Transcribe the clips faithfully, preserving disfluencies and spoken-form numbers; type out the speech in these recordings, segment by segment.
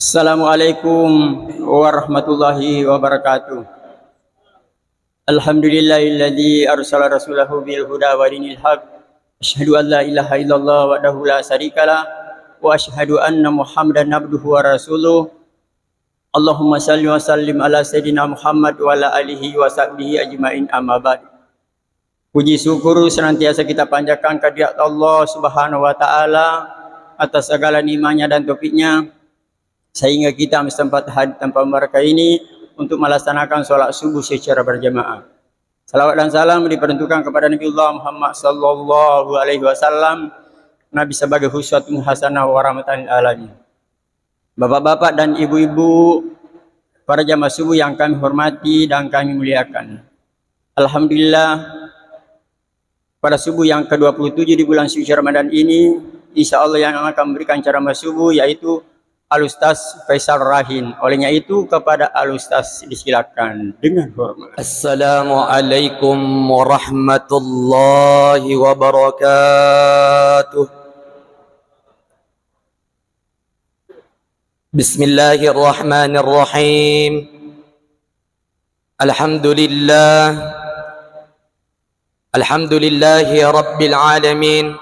Assalamualaikum warahmatullahi wabarakatuh. Alhamdulillahilladzi arsala rasulahu bil huda wa dinil haq. Asyhadu an la ilaha illallah wahdahu la syarikalah wa asyhadu anna Muhammadan abduhu wa rasuluh. Allahumma salli wa sallim ala sayyidina Muhammad wa ala alihi wa sahbihi ajmain, amma ba'd. Puji syukur senantiasa kita panjatkan kehadirat Allah Subhanahu wa Ta'ala atas segala nikmatnya dan taufiknya, sehingga kita sempat hadir tempat mereka ini untuk melaksanakan sholat subuh secara berjamaah. Salawat dan salam diperuntukkan kepada Nabiullah Muhammad sallallahu alaihi wasallam, Nabi sebagai uswatun hasanah wa rahmatan lil alamin. Bapak-bapak dan ibu-ibu, para jamaah subuh yang kami hormati dan kami muliakan. Alhamdulillah, pada subuh yang kedua puluh tujuh di bulan suci Ramadan ini, insya Allah yang akan memberikan ceramah subuh yaitu Al-Ustaz Faisal Rahin. Olehnya itu, kepada Al-Ustaz disilakan dengan hormat. Assalamualaikum warahmatullahi wabarakatuh. Bismillahirrahmanirrahim. Alhamdulillah. Alhamdulillahi rabbil alamin.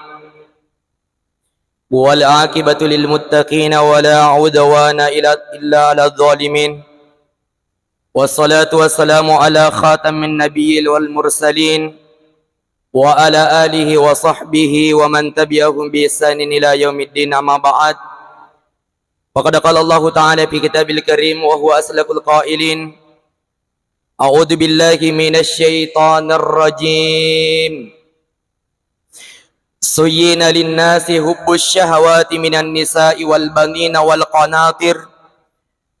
Wal aqibatu lil muttaqin wa la udwana illa, illa ala zalimin. Wassalatu wassalamu ala khatamin nabiyyin wal mursalin wa ala alihi wa sahbihi wa man tabi'ahum bi ihsanin ila yaumiddin, amma ba'd. Faqad qala Allahu ta'ala fi kitabil karim wa huwa asdaqul qailin. A'udzu billahi minasy syaithanir rajim. Zuyyina linnasi hubbus syahawati minan nisa'i wal banina wal qanatir,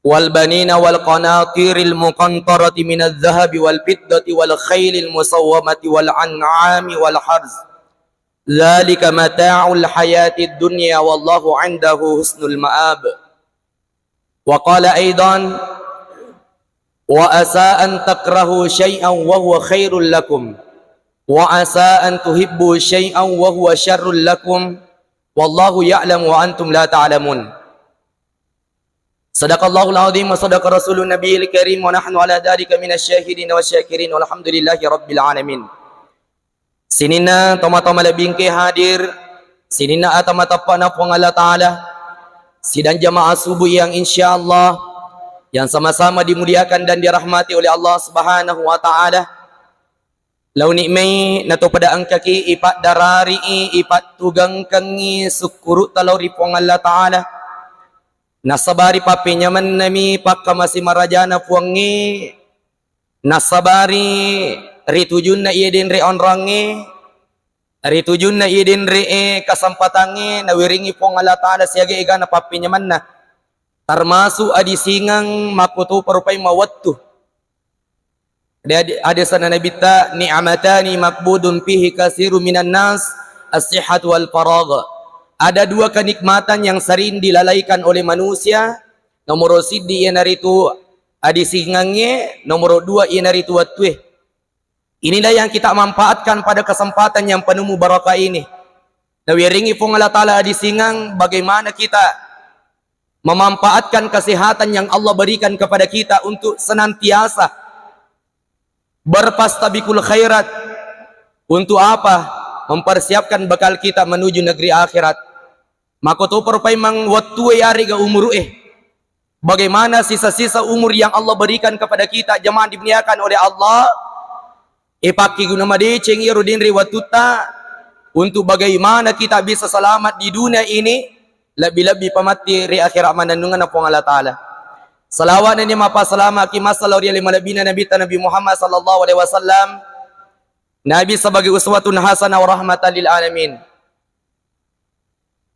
wal banina wal qanatiril muqantarati minadz dzahabi wal fiddati wal khailil musawwamati wal an'ami wal harz. Dzalika mata'ul hayatid dunya wallahu 'indahu husnul ma'ab. Wa qala aidan, wa asa an takrahu syai'an wa huwa khairul lakum, wa asa an tuhibbu syai'an wa huwa syarrul lakum, wallahu ya'lam wa antum la ta'lamun. Sadaqallahul azim wa sadaqa rasulun nabiyil karim wa nahnu ala dzalika minasy syahidin wasy syakirin walhamdulillahi rabbil alamin. Sininna tomatoa malebbi engkae hadir, sininna ata mateppa'na Puang Allah Ta'ala, sidang jamaah subuh yang insyaallah, yang sama-sama dimuliakan dan dirahmati oleh Allah Subhanahu wa Ta'ala. Laoni mai nato pada engkaki ipaddarari'i, ipattugangkengngi sukkuru'ta lao ri Puang Allah Ta'ala. Nasabari pappenyamennami pakkamase marajana Puangnge, nasabari ri tujunna iye denre onroangnge, ri tujunna iye denre e kasempatangnge nawerengngi Puang Allah Ta'ala siaga egana pappenyamenna, termasuk adisingeng makkutopa rupai mawettu. Ada, ada sana Nabitta, "Ni'matani maqbudun fihi katsiru minan nas, as-sihhatu wal faragh." Ada dua kenikmatan yang sering dilalaikan oleh manusia. Nomoro siddi iyanaritu adisingengnge, nomoro dua iyanaritu wettue. Inilah yang kita manfaatkan pada kesempatan yang penuh mubarakah ini. Nawerengngi Puang Allah Ta'ala adisingeng, bagaimana kita memanfaatkan kesehatan yang Allah berikan kepada kita untuk senantiasa berfastabiqul khairat. Untuk apa? Mempersiapkan bekal kita menuju negeri akhirat. Makkutopa rupai mawettu e yarega umuru e. Bagaimana sisa-sisa umur yang Allah berikan kepada kita, jemaah dimuliakan oleh Allah? Ipakkeguna madeceng iyaro denre wettutta untuk bagaimana kita bisa selamat di dunia ini, lebbi-lebbi pamatti ri akhirat mannennungeng Puang Allah Ta'ala. Salawat nennia mappasalamaki massalo ri ale malebbina Nabitta Nabi Muhammad sallallahu alaihi wasallam, Nabi sebagai uswatun hasanah wa rahmatan lil alamin.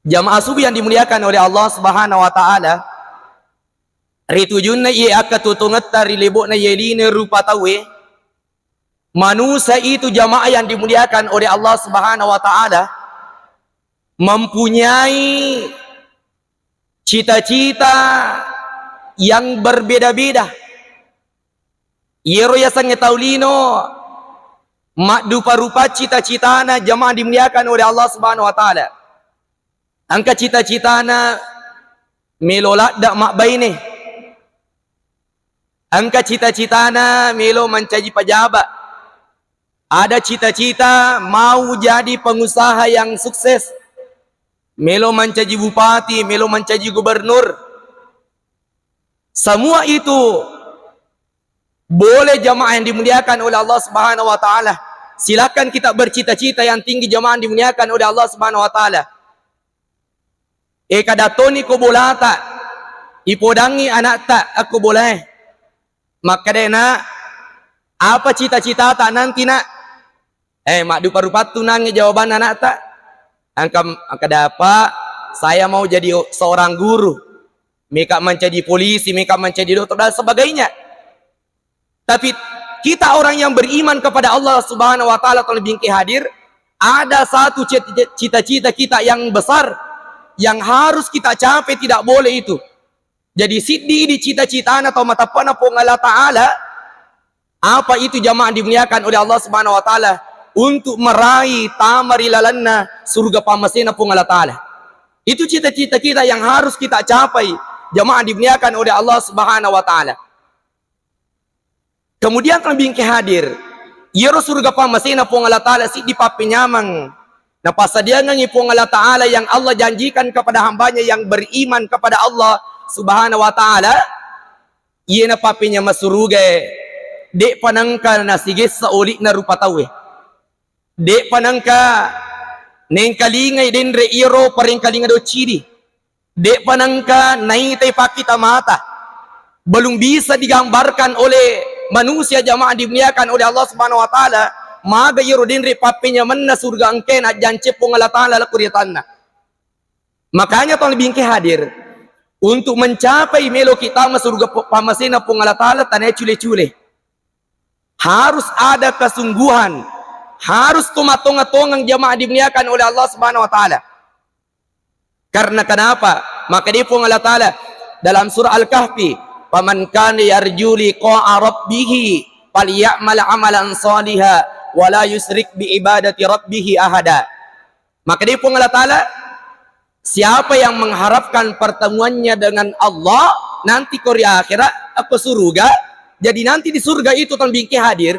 Jamaah subuh yang dimuliakan oleh Allah Subhanahu wa Ta'ala, ri tujunna iye akkatutungetta ri lebo'na iye lino rupa tauwe, manusia itu, jamaah yang dimuliakan oleh Allah Subhanahu wa Ta'ala, mempunyai cita-cita yang berbeda-beda. Iyaro yasengnge tau lino maddupa-rupa cita-citana, jamaah dimuliakan oleh Allah Subhanahu wa Ta'ala. Engka cita-citana melo ladda mabbaine. Engka cita-citana melo mancaji pejabat. Ada cita-cita mau jadi pengusaha yang sukses. Melo mancaji bupati, melo mancaji gubernur. Semua itu boleh, jamaah yang dimuliakan oleh Allah Subhanahu wa Ta'ala. Silakan kita bercita-cita yang tinggi, jamaah yang dimuliakan oleh Allah Subhanahu wa Ta'ala. E, kada toni ko bolata, ipodangi anakta akko bolae. Makkeda, "Nak, apa cita-citata nanti, Nak?" Eh, maddupa-rupattu nangnge jawabanna anakta. Engka, engka dapa, saya mau jadi o-, seorang guru. Meka menjadi polisi, meka menjadi dokter dan sebagainya. Tapi kita orang yang beriman kepada Allah Subhanahu wa Ta'ala, terlebih ke hadir, ada satu cit-, cita-cita kita yang besar yang harus kita capai, tidak boleh itu. Jadi, siddi di cita-citana atau matapana Puang Allah Ta'ala, apa itu, jamaah dimuliakan oleh Allah Subhanahu wa Ta'ala, untuk meraih tamari lalanna surga pamasena Puang Allah Ta'ala. Itu cita-cita kita yang harus kita capai, jamaah dimuliakan oleh Allah Subhanahu wa Ta'ala. Kemudian, terlebih ke hadir, iyaro surga pamasena Puang Allah Ta'ala siddi pappenyameng napasadiangengi Puang Allah Ta'ala yang Allah janjikan kepada hambanya yang beriman kepada Allah Subhanahu wa Ta'ala. Iyena pappenyameng surugae, de'pa nengka nasigessa oli'na rupa tauwe. De'pa nengka nengkalingai denre iyaro parengkalinga doccidi. De'pa nengka naitai pakkita mata. Belum bisa digambarkan oleh manusia, jamaah dimuliakan oleh Allah Subhanahu wa Ta'ala, maga iyaro denre pappenyamenna surga engkae najjance Puang Allah Ta'ala lao ri atanna. Makanya, tong bingke hadir, untuk mencapai melo kita ma surga po-, pamasena Puang Allah Ta'ala, tania cule-cule. Harus ada kesungguhan, harus tomatongeng-tongeng, jamaah dimuliakan oleh Allah Subhanahu wa Ta'ala. Karena kenapa? Maka dia Puang Allah Ta'ala dalam surah Al-Kahfi, "Faman kana yarju liqa'a rabbih falyamal amalan saliha wa la yusrik bi ibadati rabbih ahada." Maka dia Puang Allah Ta'ala, siapa yang mengharapkan pertemuannya dengan Allah nanti ko ri akhirat, apa surga, jadi nanti di surga itu, tong bingke hadir,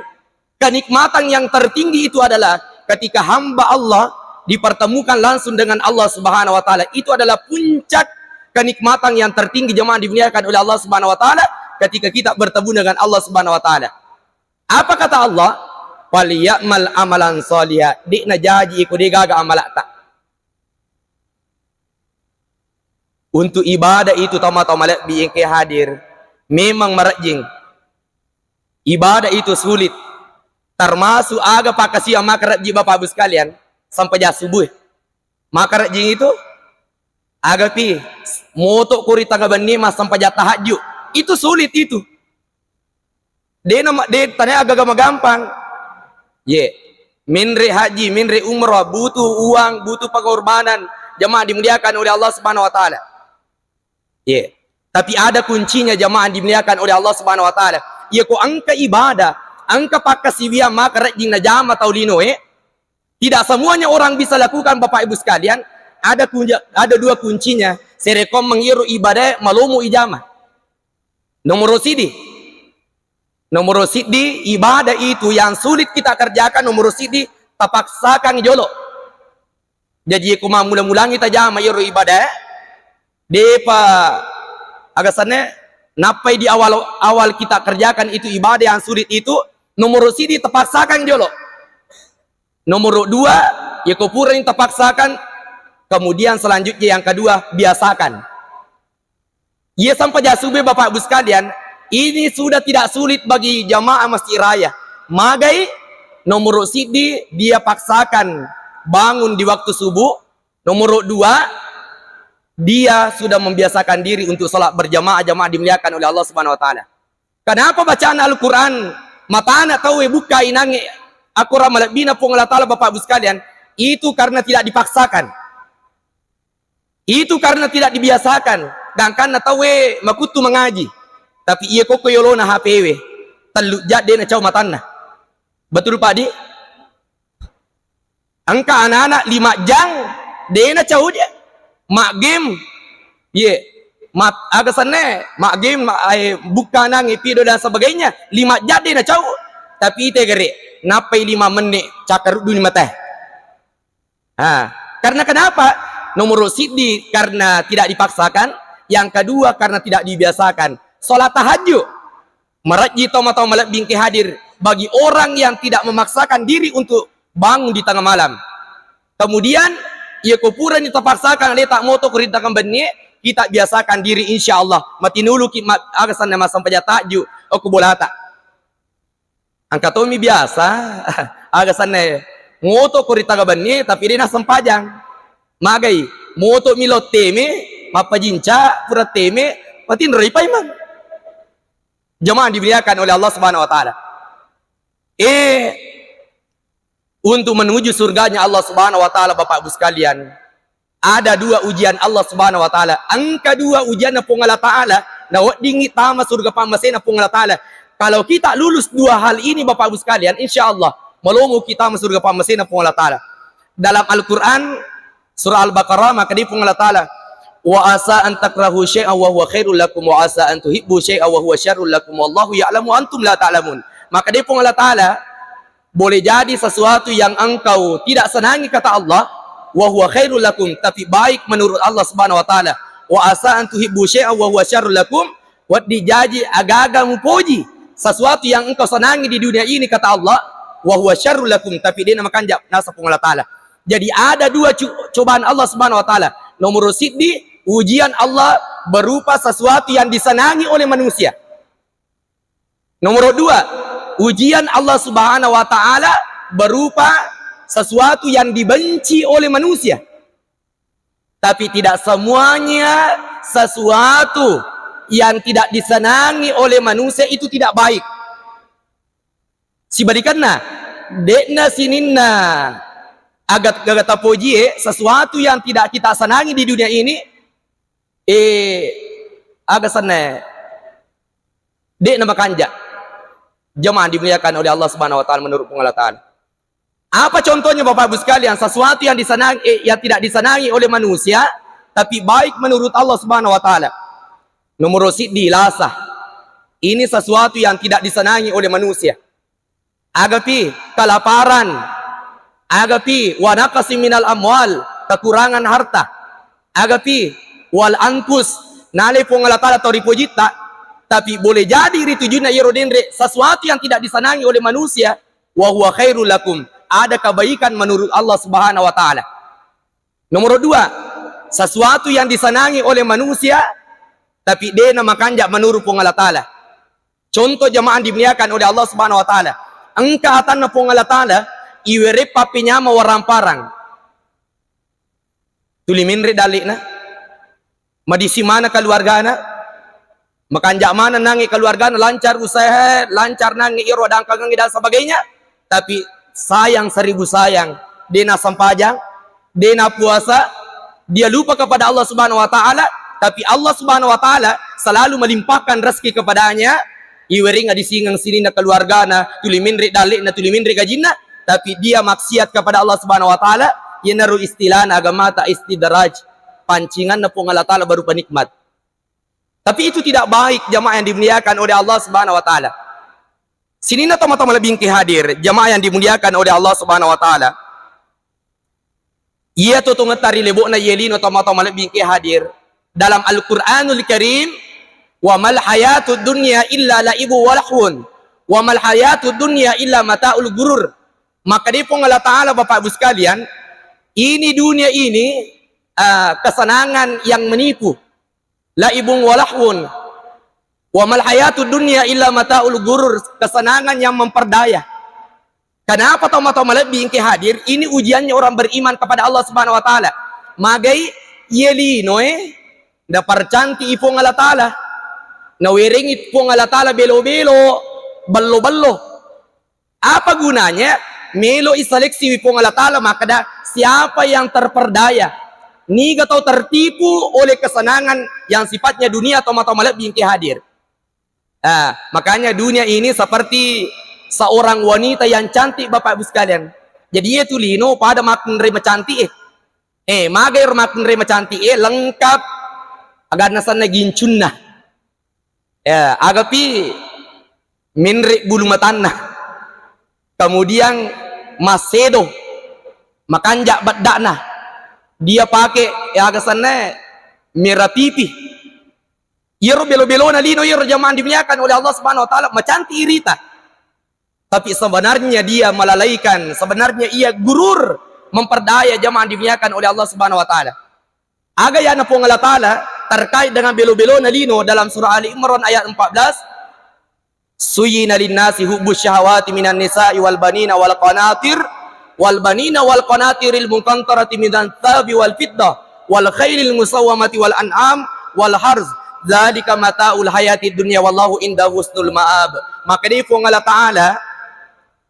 kenikmatan yang tertinggi itu adalah ketika hamba Allah dipertemukan langsung dengan Allah Subhanahu wa Ta'ala. Itu adalah puncak kenikmatan yang tertinggi, jemaah dimuliakan oleh Allah Subhanahu wa Ta'ala, ketika kita bertemu dengan Allah Subhanahu wa Ta'ala. Apa kata Allah? "Falyamal amalan saliha." De'na jaji iko de gaga amalata. Untuk ibadah itu, tau-tau malebbi engke hadir, memang marejjing. Ibadah itu sulit. Termasuk aga pakkasiwiang makarejji, Bapak Ibu sekalian, sempajang subuh. Makarejjing itu, agapi, moto ko ri tengnga benni massempajang tahajud. Itu sulit itu. De na ma-, de, tania agaga magampang. Ye. Menre haji, menre umrah, butuh uang, butuh pengorbanan. Jemaah dimuliakan oleh Allah Subhanahu wa Ta'ala. Ye. Tapi ada kuncinya, jemaah dimuliakan oleh Allah Subhanahu wa Ta'ala. Ye, ko engka ibadah, engka pakkasiwiang makarejjing najama tau linoe, tidak semuanya orang bisa lakukan, Bapak Ibu sekalian. Ada kunci, ada dua kuncinya. Serekong mengiro ibadah malomo ijama. Nomoro sidi. Nomoro sidi, ibadah itu yang sulit kita kerjakan, nomoro sidi, tapaksakan jolo. Jadi, ko mammula-mulangi tajama iyaro ibadah, depa, aga senna, nappai di awal, awal kita kerjakan itu ibadah yang sulit itu, nomoro sidi, tapaksakan jolo. Nomoro dua, ya ko purani tapaksakan, kemudian selanjutnya yang kedua, biasakan. Iya, sempajang subuh, Bapak Ibu sekalian, ini sudah tidak sulit bagi jamaah Masjid Raya. Magai, nomoro siddi, dia paksakan bangun di waktu subuh. Nomoro dua, dia sudah membiasakan diri untuk sholat berjamaah, jamaah dimuliakan oleh Allah Subhanahu wa Ta'ala. Kenapa bacaan Al-Quran matana tauwe bukka inangnge akorang malebbina Puang Allah Ta'ala, Bapak Ibu sekalian? Itu karena tidak dipaksakan. Itu karena tidak dibiasakan. Gangkanna tauwe makuttu mangaji. Tapi iya kokko yolona H P we. Tellu jam de nacau matanna. Betul, Pak Di? Engka anak-anak lima jam de nacau je. Mak game. Ye. Mat-, aga senna, ma-game, ma-, eh, bukka nangi, pido dan sebagainya, lima jam de' nacau. Tapi ite gare, nappai lima menit, cakkaruddu ni mata. Ha, karena kenapa? Nomor siddi, karena tidak dipaksakan. Yang kedua, karena tidak dibiasakan. Sholat tahajud. Marajji tau matau malebbi engke hadir bagi orang yang tidak memaksakan diri untuk bangun di tengah malam. Kemudian, iya ko purani tapaksakan, leta moto ko ri tengah benni, kita biasakan diri, insya Allah. Matinuluki ma-, aga senna massempajang tahajud, okko bolata. Engka tomi biasa, aga senna moto ko ri tengah benni, tapi de' nassempajang. Magai, moto mi lo teme, mappajinca, pura teme, matinroi paimeng. Jamaah dimuliakan oleh Allah Subhanahu wa Ta'ala. Eh, untuk menuju surganya Allah Subhanahu wa Ta'ala, Bapak Ibu sekalian, ada dua ujian Allah Subhanahu wa Ta'ala. Engka dua ujianna Puang Allah Ta'ala, naweddingngi tama surga pammasena Puang Allah Ta'ala. Kalau kita lulus dua hal ini, Bapak Ibu sekalian, insya Allah, malomo kita tama surga pammasena Puang Allah Ta'ala. Dalam Al-Quran, surah Al-Baqarah, makkeda Puang Allah Ta'ala, "Wa asa an takrahu syai'an wa huwa khairul lakum, wa asa an tuhibbu syai'an wa huwa syarrul lakum, wallahu ya'lamu antum la ta'lamun." Makkeda Puang Allah Ta'ala, boleh jadi sesuatu yang engkau tidak senangi, kata Allah, wa huwa khairul lakum, tapi baik menurut Allah Subhanahu wa Ta'ala. Wa asa an tuhibbu syai'an wa huwa syarrul lakum, wedding jaji agaga mupoji sesuatu yang engkau senangi di dunia ini, kata Allah, wa huwa syarrul lakum, tapi de' namakanja, naseng Puang Allah Ta'ala. Jadi ada dua cu-, cobaan Allah Subhanahu wa Ta'ala. Nomor siddi, ujian Allah berupa sesuatu yang disenangi oleh manusia. Nomor dua, ujian Allah Subhanahu wa Ta'ala berupa sesuatu yang dibenci oleh manusia. Tapi tidak semuanya sesuatu yang tidak disenangi oleh manusia itu tidak baik. Sibalikanna, de'na sininna aga-, aga tapojie, sesuatu yang tidak kita senangi di dunia ini, eh, aga senna, de' namakanja. Jamaah dimuliakan oleh Allah Subhanahu wa Ta'ala, menurut Puang Allah Ta'ala. Apa contohnya, Bapak Ibu sekalian, sesuatu yang disenangi, eh, yang tidak disenangi oleh manusia, tapi baik menurut Allah Subhanahu wa Ta'ala? Nomor siddi, lasa. Ini sesuatu yang tidak disenangi oleh manusia. Agapi, kelaparan. Agapi, wa naqsi minal amwal, kekurangan harta. Agapi, wal anfus, nalai Puang Allah Ta'ala tau ripojitta, tapi boleh jadi ri tujunna iyaro denre sesuatu yang tidak disenangi oleh manusia, wa huwa khairul lakum, ada kebaikan menurut Allah Subhanahu wa Ta'ala. Nomor dua, sesuatu yang disenangi oleh manusia, tapi de' namakanja menurut Puang Allah Ta'ala. Contoh, jamaah dimuliakan oleh Allah Subhanahu wa Ta'ala. Engka atanna Puang Allah Ta'ala, iwereng pappenyameng warang-parang. Tuli menre' dalle'na. Madising maneng keluargana. Makanja' maneng nangnge keluargana, lancar usaha, lancar nangnge iro dangkangengnge dan sebagainya. Tapi sayang seribu sayang, de' nassempajang, de' nappuasa, dia lupa kepada Allah Subhanahu wa Ta'ala, tapi Allah Subhanahu wa Ta'ala selalu melimpahkan rezeki kepadanya, iwereng adisingeng sininna keluargana, tuli menre' dalle'na, tuli menre' gajinna, tapi dia maksiat kepada Allah Subhanahu wa Ta'ala, iyanaro istilahna agamata istidraj, pancinganna Puang Allah Ta'ala berupa nikmat. Tapi itu tidak baik, jamaah yang dimuliakan oleh Allah Subhanahu wa Ta'ala. Sininna tomatoa malebbi engke hadir, jamaah yang dimuliakan oleh Allah Subhanahu wa Ta'ala. Iya tu tongetta ri lebo'na iye lino tomatoa malebbi engke hadir. Dalam Al-Quranul Karim, "Wa mal hayatud dunya illa la'ibu wa lahwun. Wa mal hayatud dunya illa mata'ul gurur." Maka di Puang Allah Ta'ala, Bapak Ibu sekalian, ini dunia ini, ah, kesenangan yang menipu. Laibun wa lahwun. Wa mal hayatud dunya illa mataul gurur. Kesenangan yang memperdaya. Kenapa tomatoa malebbi engke hadir? Ini ujiannya orang beriman kepada Allah Subhanahu wa Ta'ala. Magai iye linoe, napercanti'i Puang Allah Ta'ala. Nawerengi Puang Allah Ta'ala belo-belo, bello-bello. Apa gunanya? Melo'i seleksi wi Puang Allah Ta'ala, makkeda, siapa yang terperdaya? Niga tau tertipu oleh kesenangan yang sifatnya dunia, tomatoa malebbi engke hadir. Ah, makanya dunia ini seperti seorang wanita yang cantik, Bapak Ibu sekalian. Jadi, iya tu lino pada makkunrai macantik, eh. Eh, magai ro makkunrai macantik, eh, lengkap. Aga nasenna gincunna. Ya, agapi menre bulu matanna. Kemudian massedo, makanja beddakna. Dia pakai, ya, aga senna, merah pipi. Iyaro belo-belona lino, iyaro jamaah dimuliakan oleh Allah Subhanahu wa Ta'ala, macantik irita. Tapi sebenarnya dia melalaikan, sebenarnya ia gurur, memperdaya, jamaah dimuliakan oleh Allah Subhanahu wa Ta'ala. Aga yana Puang Allah Ta'ala terkait dengan belo-belona lino dalam surah Ali Imran ayat empat belas, "Zuyyina linnasi hubbus syahawati minan nisa'i wal banina wal qanatir, wal banina wal qanatiril muqantarati minadh dhahabi wal fiddah, wal khailil musawwamati wal an'am wal harz. Dzalika mata'ul hayatid dunya wallahu indahu husnul ma'ab." Maka dé Puang Allah Ta'ala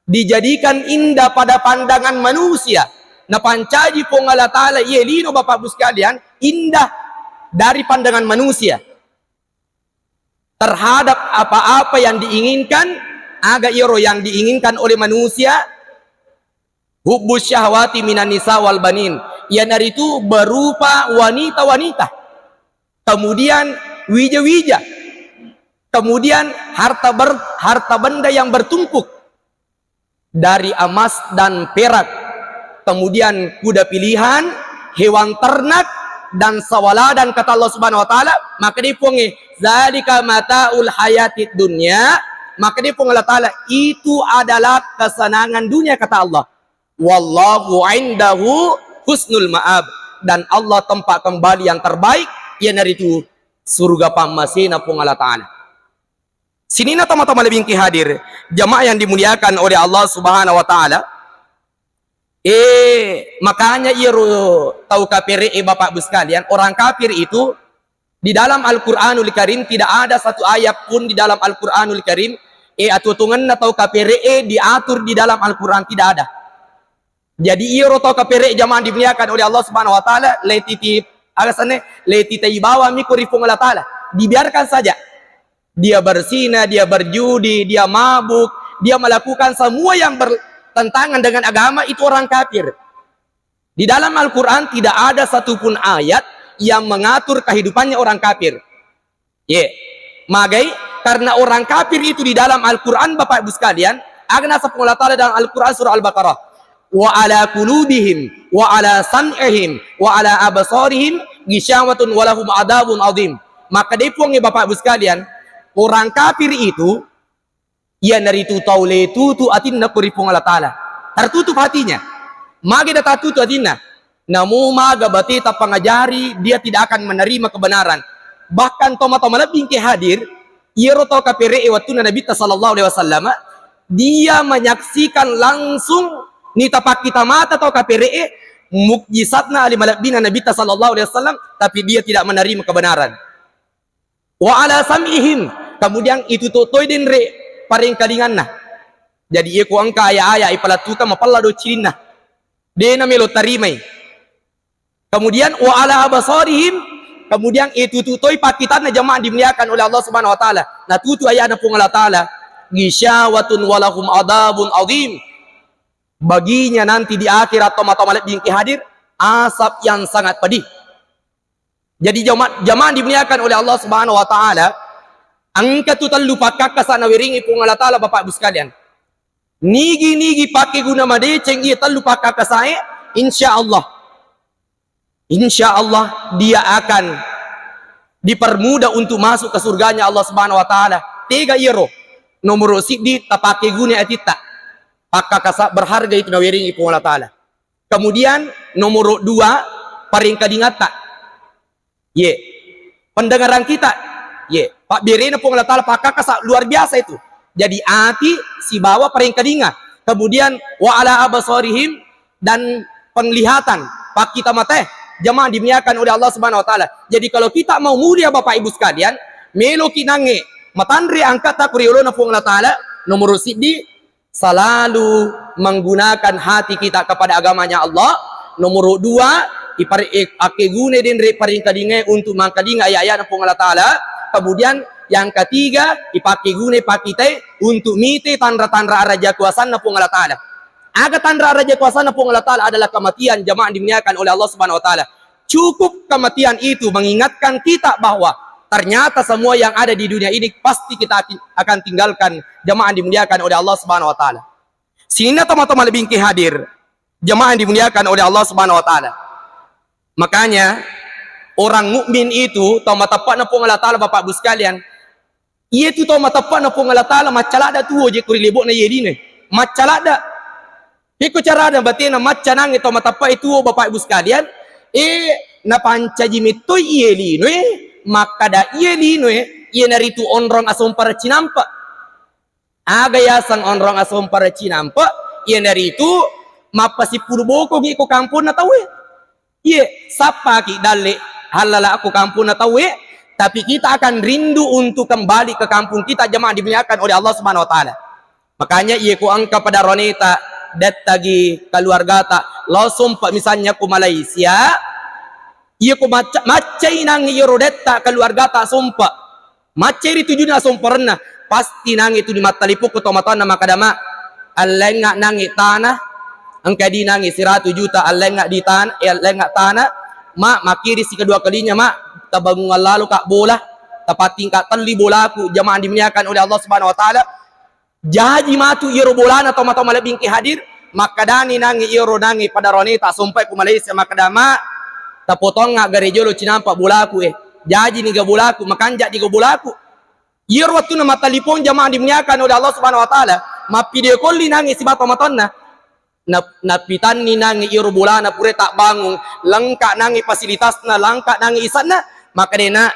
dijadikan indah pada pandangan manusia. Napancaji Puang Allah Ta'ala iye lino, Bapak Ibu sekalian, indah dari pandangan manusia terhadap apa-apa yang diinginkan, aga iyaro yang diinginkan oleh manusia, hubbus syahwati minan nisa wal banin, iyanaritu berupa wanita-wanita, kemudian wija-wija, kemudian harta ber-, harta benda yang bertumpuk dari emas dan perak, kemudian kuda pilihan, hewan ternak, dan sawaladan, kata Allah Subhanahu wa Ta'ala. Maka dé Puangngé, "Dzalika mata'ul hayatid dunya." Maka dé Puang Allah Ta'ala, "Itu adalah kesenangan dunia," kata Allah. "Wallahu indahu husnul ma'ab." Dan Allah tempat kembali yang terbaik, iyanaritu surga pammasena Puang Allah Ta'ala. Sininna tama-tama lebih hadir, jamaah yang dimuliakan oleh Allah Subhanahu wa Ta'ala. Eh, makanya iyaro tau kapere'e, Bapak Ibu sekalian, orang kafir itu di dalam Al-Quranul Karim tidak ada satu ayat pun di dalam Al-Quranul Karim, eh, atutungenna tau kapere'e diatur di dalam Al-Quran, tidak ada. Jadi iyaro tau kapere'e, jamaah dimuliakan oleh Allah Subhanahu wa Ta'ala, letitip, aga senna, letitei bawang miko ri Puang Allah Ta'ala. Dibiarkan saja. Dia berzina, dia berjudi, dia mabuk, dia melakukan semua yang bertentangan dengan agama, itu orang kafir. Di dalam Al-Quran tidak ada satupun ayat yang mengatur kehidupannya orang kafir. Ye. Magai, karena orang kafir itu di dalam Al-Quran, Bapak Ibu sekalian, aga naseng Puang Allah Ta'ala dalam Al-Quran surah Al-Baqarah, "Wa ala qulubihim, wa ala sam'ihim, wa ala absarihim ghisyawatun wa lahum adzabun adzim." Maka dé Puangngé, Bapak Ibu sekalian, orang kafir itu, iyanaritu tau lé tutu atinna ko ri Puang Allah Ta'ala. Tertutup hatinya. Magai da tatutu atinna? Namo maga bateta pangajari, dia tidak akan menerima kebenaran. Bahkan toma-toma lebbi engke hadir, iyaro tau kapere'e wettunna Nabitta sallallahu alaihi wasallam, dia menyaksikan langsung, nita pakkita mata tau kapere'e, mukjizatna, ali malebbina Nabitta sallallahu alaihi wasallam, tapi dia tidak menerima kebenaran. Wa ala sam'ihim, kemudian itu to-, toi denre parengkalinganna. Jadi, iya ko engka aya-aya ipalettukang mapella do cininna. Dé namelo tarimai. Kemudian, wa ala absarihim, kemudian itu toi pakkitanna, jamaah dimuliakan oleh Allah Subhanahu wa Ta'ala. Natutu ayana Puang Allah Ta'ala, "Ghisyawatun wa lahum adzabun adzim." Baginya nanti di akhirat, toma-toma lebbi engke hadir, asap yang sangat pedih. Jadi jama-, jamaah dimuliakan oleh Allah Subhanahu wa Ta'ala, engka tu tellu pakkakkasa nawerengi Puang Allah Ta'ala, Bapak Ibu sekalian. Nigi-nigi pakkeguna madeceng iya tellu pakkakkasae, insya Allah, insya Allah dia akan dipermudah untuk masuk ke surganya Allah Subhanahu wa Ta'ala. Tega iyaro? Nomoro siddi, tapakkeguna atitta. Pakkakkasa berharga itu nawerengi Puang Allah Ta'ala. Kemudian nomoro dua, parengkalingatta. Ye. Pendengaran kita. Ye. Pabberena Puang Allah Ta'ala pakkakkasa luar biasa itu. Jadi ati sibawa parengkalinga. Kemudian wa ala absarihim, dan penglihatan, pakkita matae, jamaah dimuliakan oleh Allah Subhanahu wa Ta'ala. Jadi kalau kita mau mulia, Bapak Ibu sekalian, meloki nangnge matanre angkata ko ri olona Puang Allah Ta'ala, nomoro siddi, selalu menggunakan hati kita kepada agamanya Allah. Nomoro dua, ipare-, eh, akkeguna denre parengkalingae untuk mangkalinga aya-ayana Puang Allah Ta'ala. Kemudian yang ketiga, ipakkeguna pakkitai untuk mite tanra-tanra araja kuasanna Puang Allah Ta'ala. Aga tanra araja kuasanna Puang Allah Ta'ala adalah kematian, jamaah dimuliakan oleh Allah Subhanahu wa Ta'ala. Cukup kematian itu mengingatkan kita bahwa ternyata semua yang ada di dunia ini pasti kita akan tinggalkan, jamaah yang dimuliakan oleh Allah Subhanahu wa Ta'ala. Sininna tomatoa malebbi engkae hadir, jamaah yang dimuliakan oleh Allah Subhanahu wa Ta'ala. Makanya, orang mukmin itu, tau mateppe'na Puang Allah Ta'ala, Bapak Ibu sekalian, iyetu tau mateppe'na Puang Allah Ta'ala, macca ladda tuo je ko ri lebo'na iye linoe. Macca ladda. Iko carana batena macca nangnge tau mateppe'e tuo, Bapak Ibu sekalian, eh, napancaji mettoi iye linoe, makkada iye linoe, iyanaritu onrong asompara cinampe'. Aga yaseng onrong asompara cinampe'? Iyanaritu mappasipulu bokongngi ko kamponna tauwe. Iye, sappaki dalle hallala ko kamponna tauwe, tapi kita akan rindu untuk kembali ke kampung kita, jamaah dimuliakan oleh Allah Subhanahu wa Ta'ala. Makanya, iye ko engka pada roneta, dettagi keluargata, lao sompe' misalnya ko Malaysia, iye ko macca-, maccai nangnge iyaro detta keluargata sompe'. Maccai ri tujunna somperenna, pasti nangnge tu dimattalipung ko tomatoanna makkada, "Ma, allengnga nangnge tana, engka di nangnge siratu juta allengnga di tan-, eh, allengnga tana, Ma, makkiri si kedua kalinya, Ma, tabangungang lalo ka bola, tapattingka telli bolaku," jamaah dimuliakan oleh Allah Subhanahu wa Ta'ala. Jaji matu iyaro bolana tomatoa malebbi engkae hadir, makkadani nangnge iyaro nangnge pada roneta sompe' ko Malaysia makkada, "Ma, tapotongnga gare jolo cinampe' bolaku, eh. Jaji niga bolaku, makanja' niga bolaku." Iyaro wettunna mattalipung, jamaah dimuliakan oleh Allah Subhanahu wa Ta'ala, mappidio kolli nangnge sibawa tomatoanna. Na-, napitanni nangnge iyaro bolana pura tabbangung, lengka nangnge fasilitasna, lengka nangnge isanna, makkadai, "Na,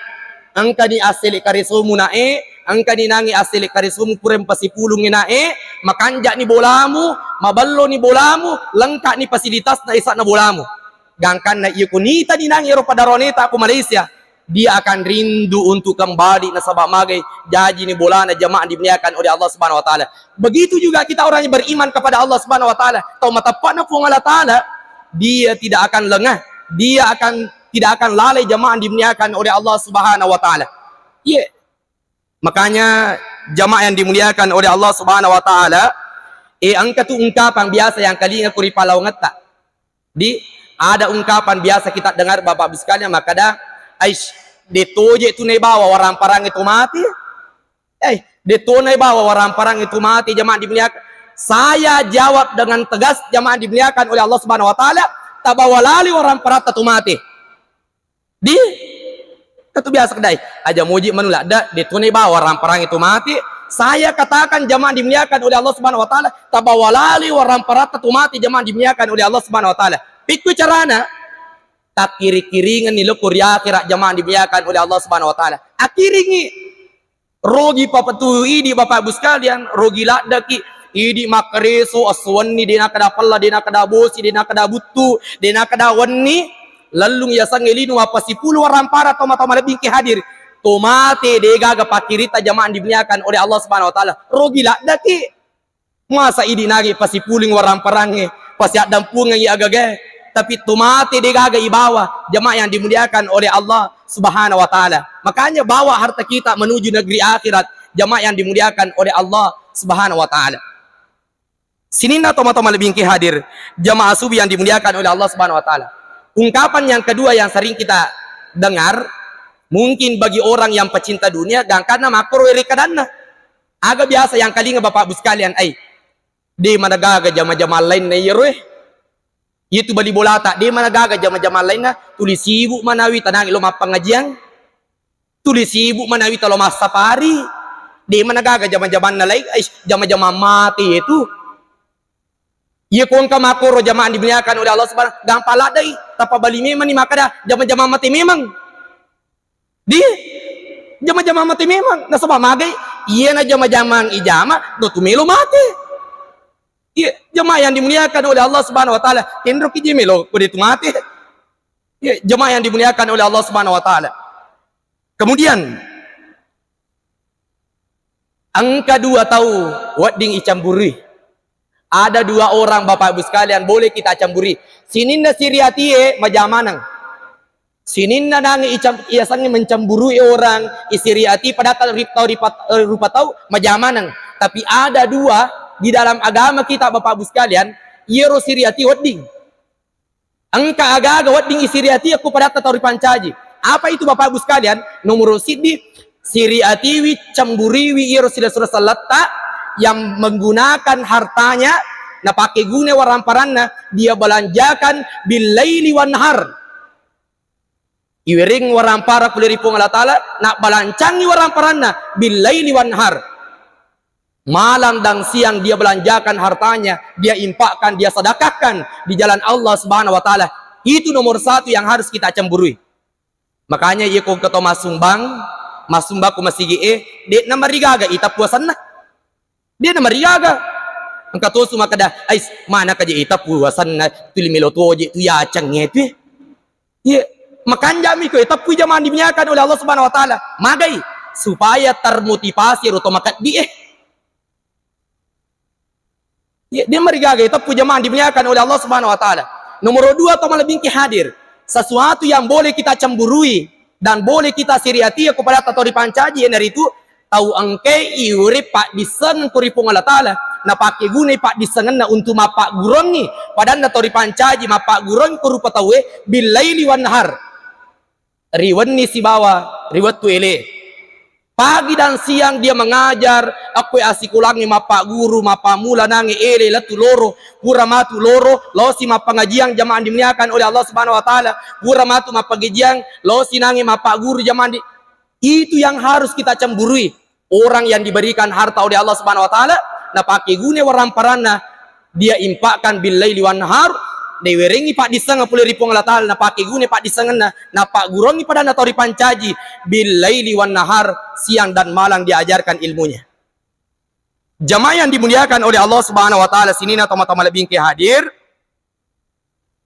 engkani assele karesomu, Na, eh, engkani nangnge assele karesomu pura mpasipulungngi, Na, eh, makanja'ni bolamu, mabelloni bolamu, lengka'ni fasilitasna isanna bolamu." Gangkanna iya ko nitani nangnge iyaro pada roneta ko Malaysia, dia akan rindu untuk kembali nasaba magai jajini bolana, jamaah dimuliakan oleh Allah Subhanahu wa Ta'ala. Begitu juga kita orang yang beriman kepada Allah Subhanahu wa Ta'ala, tau mateppe'na Puang Allah Ta'ala, dia tidak akan lengah, dia akan, tidak akan lalai, jamaah dimuliakan oleh Allah Subhanahu wa Ta'ala. Iya. Makanya, jamaah yang dimuliakan oleh Allah Subhanahu wa Ta'ala, eh, engka tu ungkapan biasa yang kalinga ku ri palawangetta. Di, ada ungkapan biasa kita dengar, Bapak Ibu sekalian, makkada, "Aish, de toje tu naibawa waramparangnge to mate. Eh, de to naibawa waramparangnge to mate, jamaah dimuliakan." Saya jawab dengan tegas, jamaah dimuliakan oleh Allah Subhanahu wa Ta'ala, tabawa lali waramparatta to mate. Di, itu biasa kedai. Aja muji manu ladda, de to naibawa waramparangnge to mate. Saya katakan, jamaah dimuliakan oleh Allah Subhanahu wa Ta'ala, tabawa lali waramparatta to mate, jamaah dimuliakan oleh Allah Subhanahu wa Ta'ala. Pikku carana, takkiri-kiringenni lokko ri akhirat, jamaah dimuliakan oleh Allah Subhanahu wa Ta'ala. Akkiringi. Rogi papatu idi, Bapak Ibu sekalian, rogi laddaki. Idi makkareso, esso wenni, de nakkeda pella, de nakkeda bosi, de nakkeda buttu, de nakkeda wenni, lellung yasengnge lino mappasipulu warampara tomatoa malebbi engkae hadir. To mate de gaga pakkiritta, jamaah dimuliakan oleh Allah Subhanahu wa Ta'ala. Rogi laddaki. Masa idi nangnge pasipulung waramparangnge, pasiaddampungengngi agagae, tapi to mate de gaga ibawa, jamaah yang dimuliakan oleh Allah Subhanahu wa Ta'ala. Makanya bawa harta kita menuju negeri akhirat, jamaah yang dimuliakan oleh Allah Subhanahu wa Ta'ala. Sininna tomatoa malebbi engkae hadir, jamaah subuh yang dimuliakan oleh Allah Subhanahu wa Ta'ala. Ungkapan yang kedua yang sering kita dengar, mungkin bagi orang yang pecinta dunia, gangkanna makkoro ri kadanna. Aga biasa yang kalinga Bapak Ibu sekalian, ai, de managaga jama-jama lainna iyaro, eh. Itu bali bolata, de managaga jama-jama lainna, tuli sibuk manawi tanangi lo mappangajiang, tuli sibuk manawi talo massapari, de managaga jama-jamanna lain, ai, jama-jama mate itu. Iya ko engka makkoro, jamaah dimuliakan oleh Allah Subhanahu, gampang laddai, tappa bali memang ni makkada jama-jama mate memang. Di, jama-jama mate memang. Nasaba magai, iyana jama-jamang ijama, do tu melo mate. Iya, jamaah yang dimuliakan oleh Allah Subhanahu wa Ta'ala, tenroki je melo ko de tu mate. Iya, jamaah yang dimuliakan oleh Allah Subhanahu wa Ta'ala. Kemudian, engka dua tau wedding icamburui. Ada dua orang, Bapak Ibu sekalian, boleh kita camburi. Sininna siri atie majamaneng. Sininna nange icam-, iasangnge mencemburui orang, isiri ati padahal ri-, tau ripat-, eh, rupa tau majamaneng. Tapi ada dua di dalam agama kita, Bapak Ibu sekalian, iyaro siri ati wedding. Engka aga-aga wedding isiriatiakku padatta tau ripancaji. Apa itu, Bapak Ibu sekalian? Nomor siddi, siriatiwi, cemburiwi iyaro silessureng selletta yang menggunakan hartanya, napake guna waramparanna, dia belanjakan billaili wan nahar. Iwereng warampara pole ri Puang Allah Ta'ala, nabbalancangi waramparanna billaili wan nahar. Malam dan siang dia belanjakan hartanya, dia infakkan, dia sedekahkan di jalan Allah Subhanahu wa Ta'ala. Itu nomor satu yang harus kita cemburui. Makanya iya ko engka to massumbang, massumbang ko masigi e, de'na marigaga ita puasanna. De'na marigaga. Engka tosu makkeda, "Ais, mana kaje ita puasanna, tuli melo toje tu yaceng e tu." Iya, makanjami ko, eh, teppui jamaah dimuliakan oleh Allah Subhanahu wa Ta'ala. Magai? Supaya termotivasi ro to makeddi, eh. Iya, dia marigaga, eh, teppui jamaah dimuliakan oleh Allah Subhanahu wa Ta'ala. Nomor dua, to malebbingki hadir. Sesuatu yang boleh kita cemburui dan boleh kita siriatia kepada tau ripancaji, iyanaritu tau engkae iwere paddissengeng ko ri Puang Allah Ta'ala, napake gunai paddissengenna untuk mappagguruangngi padanna tau ripancaji, mappagguruangngi ko rupa tauwe billaili wan nahar, ri wenni sibawa ri wettu ele. Pagi dan siang dia mengajar, akkoe assikolangnge mappagguru, mappammula nange ele lettu loro, pura matu loro, losi mappangajiang jamaah dimuliakan oleh Allah Subhanahu wa Ta'ala, pura matu mappangajiang, losi nange mappagguru jamaah di-, Itu yang harus kita cemburui. Orang yang diberikan harta oleh Allah Subhanahu wa Ta'ala, napake gune waramparanna, dia infakkan billaili wan nahar, dewerengi paddissengeng pole ri Puang Allah Ta'ala, napake gune paddissengenna, napagguruangngi padanna tau ripancaji billaili wan nahar, siang dan malam diajarkan ilmunya. Jamaah yang dimuliakan oleh Allah Subhanahu wa Ta'ala, sininna tomatoa malebbingke hadir,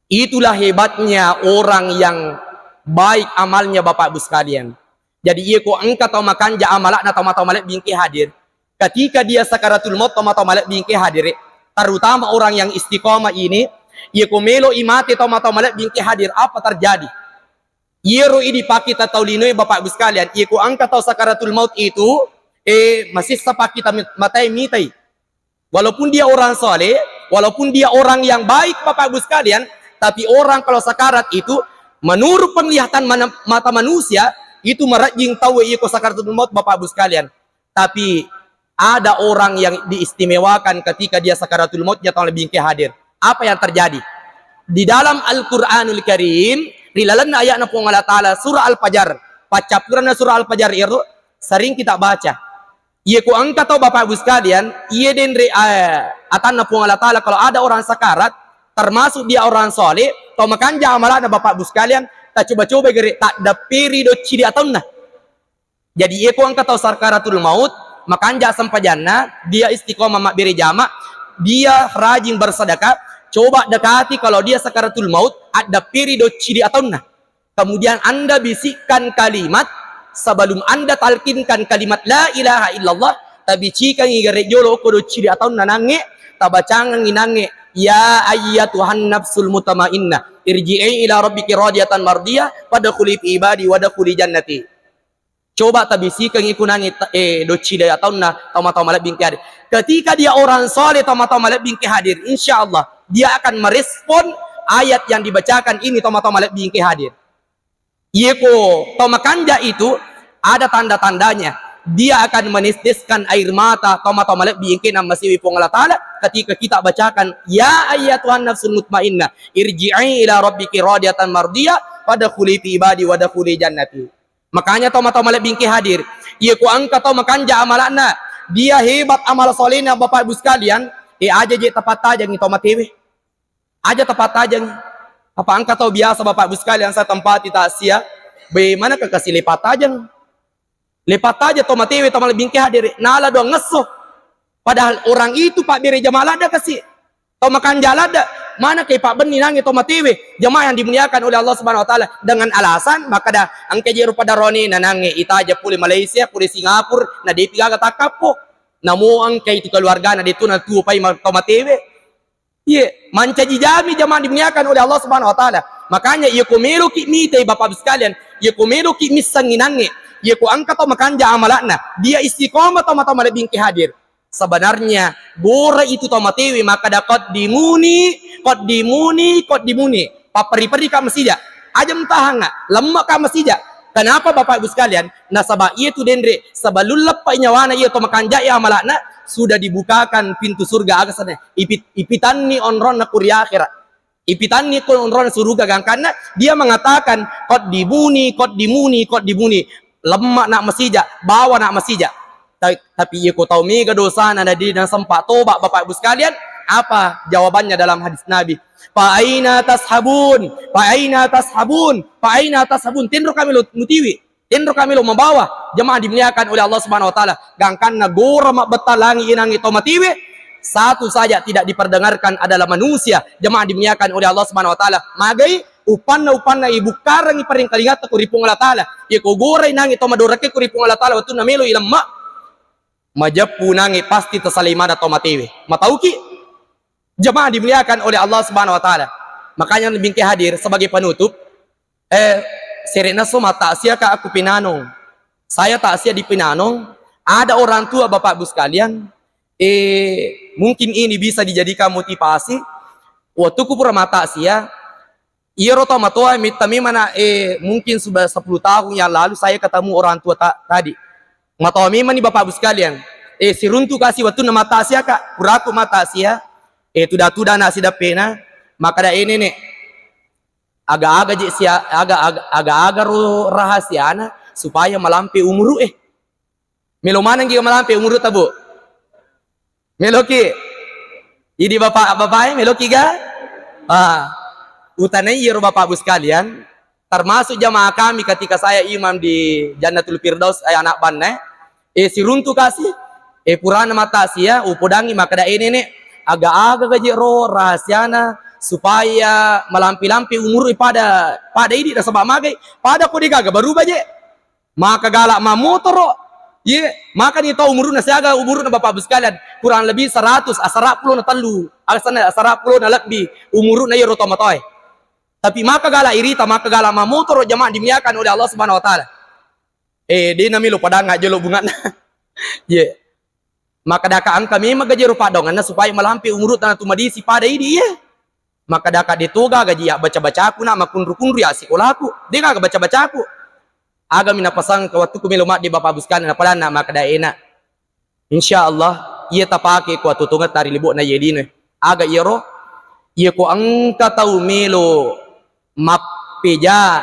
itulah hebatnya orang yang baik amalnya, Bapak Ibu sekalian. Jadi, iya ko engka tau makanja amalakna tomatoa malebbingke hadir, ketika dia sakaratul maut tomatoa malebbingke hadir, terutama orang yang istiqomah ini, iya ko melo imate tomatoa malebbingke hadir, apa terjadi? Iyaro idi pakkita tau linoe, Bapak Ibu sekalian, iya ko engka tau sakaratul maut itu, eh, masessa pakkita mit-, matae mitai. Walaupun dia orang saleh, walaupun dia orang yang baik, Bapak Ibu sekalian, tapi orang kalau sakarat itu, menurut penglihatan mana-, mata manusia, itu marejjing tau iya ko sakaratul maut, Bapak Ibu sekalian. Tapi ada orang yang diistimewakan ketika dia sakaratul mautnya tau malebbingke hadir. Apa yang terjadi? Di dalam Al-Quranul Karim, ri lalenna ayatna Puang Allah Ta'ala, surah Al-Fajar, paccappurenna surah Al-Fajar ero sering kita baca. Iya ko engka tau, Bapak Ibu sekalian, iya denre, eh, atanna Puang Allah Ta'ala, kalau ada orang sakarat, termasuk dia orang saleh, tau makanja amalana, Bapak Ibu sekalian, tacoba-coba gere, taddepperi doccili ataunna. Jadi, iya ko engka tau sakaratul maut, makanja sempajanna, dia istiqomah mabbere jama, dia rajin bersedekah, coba dekati kalau dia sakaratul maut, addepperi doccili ataunna. Kemudian Anda bisikkan kalimat, sebelum Anda talkinkan kalimat la ilaha illallah, tabicikangi gare jolo ko doccili ataunna nange, tabacangangi nange, "Ya ayyatuhan nafsul mutmainnah, irji'i ila rabbiki radiyatan mardiyah, fadkhuli fi ibadi wadkhuli jannati." Coba tabisikangi kunangi ta-, eh, doccili ataunna tomatoa malebbingke hadir. Ketika dia orang saleh tomatoa malebbingke hadir, insya Allah dia akan merespon ayat yang dibacakan ini tomatoa malebbingke hadir. Iya ko tau makanja itu ada tanda-tandanya. Dia akan meneteskan air mata tomatoa malebbi engkana masiwi Puang Allah Ta'ala ketika kita bacakan, "Ya ayyatuhan nafsul mutmainnah, irji'i ila rabbiki radiyatan mardiyah, fadkhuli fi ibadi wadkhuli jannati." Makanya tomatoa malebbingke hadir, iya ko engka tau makanja amalakna, dia hebat amal solehna, Bapak Ibu sekalian, eh, aja je tapattajengi tau matewe. Aja tapattajengi. Apa engka tau biasa, Bapak Ibu sekalian, saya tempati takziah, be, mana ke kasi lepatajeng? Lepatajeng tau matewe, tau malebbingke hadir, nala doang ngesso. Padahal orang itu pabbere jamaah ladda kasi. Tau makanja ladda, mana ke pabbenni nange tau matewe, jamaah yang dimuliakan oleh Allah Subhanahu wa Ta'ala, dengan alasan makkeda engka je rupa darone na nange itaja pole Malaysia, pole Singapura, na depi gaga takkappo. Namo engka itu keluargana de tu natuo pai ma-, tau matewe. Iye, mancaji jami jamaah dimuliakan oleh Allah Subhanahu wa Ta'ala. Makanya, iya ko meloki mitai, Bapak Ibu sekalian, iya ko meloki missengi nange, iya ko engka tau makanja amalakna, dia istiqomah tomatoa malebbingke hadir. Sebenarnya, bora itu tau matewe makkeda, "Qaddimuni, qaddimuni, qaddimuni." Papperi-perika masija. Aja mutahanga, lemme'ka masija. Kenapa, Bapak Ibu sekalian? Nasaba iyatu denre, sebelum leppa nyawana iya to makanja iya amala'na, sudah dibukakan pintu surga, aga sana, ipit-, ipitanni onronna ku ri akhira. Ipitanni ko onronna suruga, gangkanna dia mengatakan, "Qaddimuni, qaddimuni, qaddimuni." Lemme'na masija, bawana masija. Ta-, tapi iya ko tau mega dosana na de nasempa toba, Bapak Ibu sekalian, apa jawabannya dalam hadis Nabi? "Fa aina tashabun? Fa aina tashabun? Fa aina tashabun?" Tenro kami lo mutiwi. Tenro kami lo membawa. Jemaah dimuliakan oleh Allah Subhanahu wa Ta'ala. Gangkanna gora mabbetta langi inangi tau matiwi, satu saja tidak diperdengarkan adalah manusia. Jemaah dimuliakan oleh Allah Subhanahu wa Ta'ala. Magai upanna-upanna ibukkarangi paringkalingatta ko ri Puang Allah Ta'ala. Iya ko gora inangi tau madorake ko ri Puang Allah Ta'ala, wettunna melo ilemma, majeppu nangi pasti tasalimana tau matewe. Matauki? Jemaah dimuliakan oleh Allah Subhanahu wa Ta'ala. Makanya lebih ke hadir sebagai penutup, eh, sere'na so matakziah ka aku Pinanong. Saya takziah di Pinanong. Ada orang tua, Bapak Ibu sekalian, eh, mungkin ini bisa dijadikan motivasi. Waktu ku pura matakziah, iyaro tau matoa metta memang, eh, mungkin sudah sepuluh tahun yang lalu saya ketemu orang tua ta-, tadi. Matoa memang ni Bapak Ibu sekalian. Eh, siruntu kasi wettunna matakziah ka, puraku matakziah, eh, tuda-tuda na sidappena, makkeda, "Eh, Nenek, aga-aga je sia-, aga-, aga-, aga-aga ro rahasiana supaya malampe umuru, eh." Melo maneng gi malampe umuru ta, Bu? Meloki? Idi bapak-bapak e, meloki ga? Ah, utanai iyaro Bapak Ibu sekalian, termasuk jamaah kami ketika saya imam di Jannatul Firdaus, eh, anak banna, eh, siruntu kasi, eh, purana matakziah, upodangi makkeda, "Eh, Nenek, aga-aga gaji ro rahasiana supaya malampi-lampi umuru pada, pada idi nasaba magai, pada ko degaga baru baje." Maka gala mammotoro. Ye, makani tau umuruna siaga umuruna Bapak Ibu sekalian, kurang lebih seratus, asara pulo na tellu, asana asara pulo na lebbi umuruna iyaro tomatoae. Tapi maka gala irita, maka gala mammotoro, jamaah dimuliakan oleh Allah Subhanahu wa Ta'ala. Eh, de namelo padanga jolo bungana. Ye. Makkedaka engka memang gaji ro paddoangenna supaya malampe umurutta natu madisi pada idi, iye. Makkedaka de toga gaji ya baca-bacaku na, makunru-kunru ya sikolaku. De gaga baca-bacaku. Agami napasang ke waktu ku melo madde Bapak Ibu sekalian, napadanna makkeda ena. Insya Allah, iya tapake ko atutungetta ri libo'na iye lino. Aga iyaro? Iya ko engka tau melo mappeja,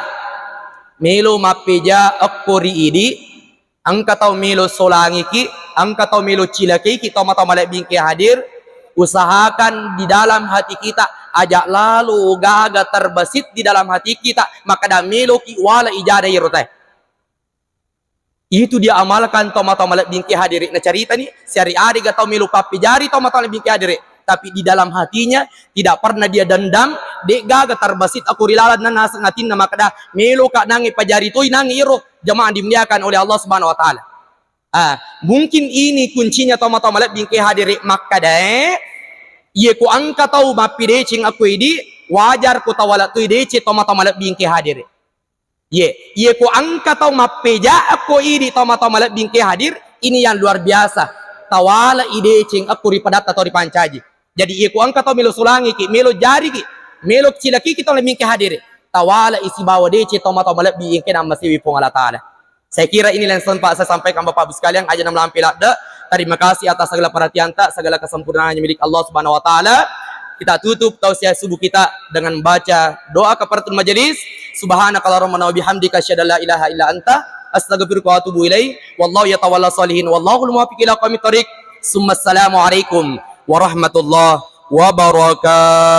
melo mappeja okko ri idi, engka tau melo solangiki, engka tau melo cilakaiki, tau mata malebbi engke hadir, usahakan di dalam hati kita, aja lalo gaga terbesit di dalam hati kita, makkeda meloki wala ijada iyaro tae. Itu dia amalkan tau mata malebbi engke hadiri. Nacaritani, siari-ari ga tau melo pappejari tau mata malebbi engke hadiri. Tapi di dalam hatinya tidak pernah dia dendam, de gaga terbesit aku ri lalenna naseng atinna makkeda, meloka nangi pajari toi nangi iro. Jamaah dimuliakan oleh Allah Subhanahu wa Ta'ala. Ah, mungkin ini kuncinya tau mata malebbi engke hadiri makkedae, iye ko engka tau mappideceng aku idi, wajar ko tawala toi deceng tau mata malebbi engke hadiri. Ye, ye ko engka tau mappeja akko idi tau mata malebbi engke hadir, ini yang luar biasa. Tawala ideceng akko ri padatta tau ripancaji. Jadi ye ko engka tau melo sulangiki, melo jariki, melo cilakiki tau lebbi engke hadir, tawala isibawa deceng tau mata malebbi engke nammasewi Puang Allah Ta'ala. Saya kira ini yang sempat saya sampaikan Bapak Ibu sekalian, aja na melampe ladde. Terima kasih atas segala perhatian ta, segala kesempurnaan yang milik Allah Subhanahu wa Ta'ala. Kita tutup tausiah subuh kita dengan baca doa kafaratul majelis. Subhanakallahumma wa bihamdika, asyhadu an la ilaha illa anta, astaghfiruka wa atubu ilaik. Wallahu yatawalla sholihin, wallahul muwaffiq ila aqwamit thoriq. Summa assalamu alaikum warahmatullahi wabarakatuh.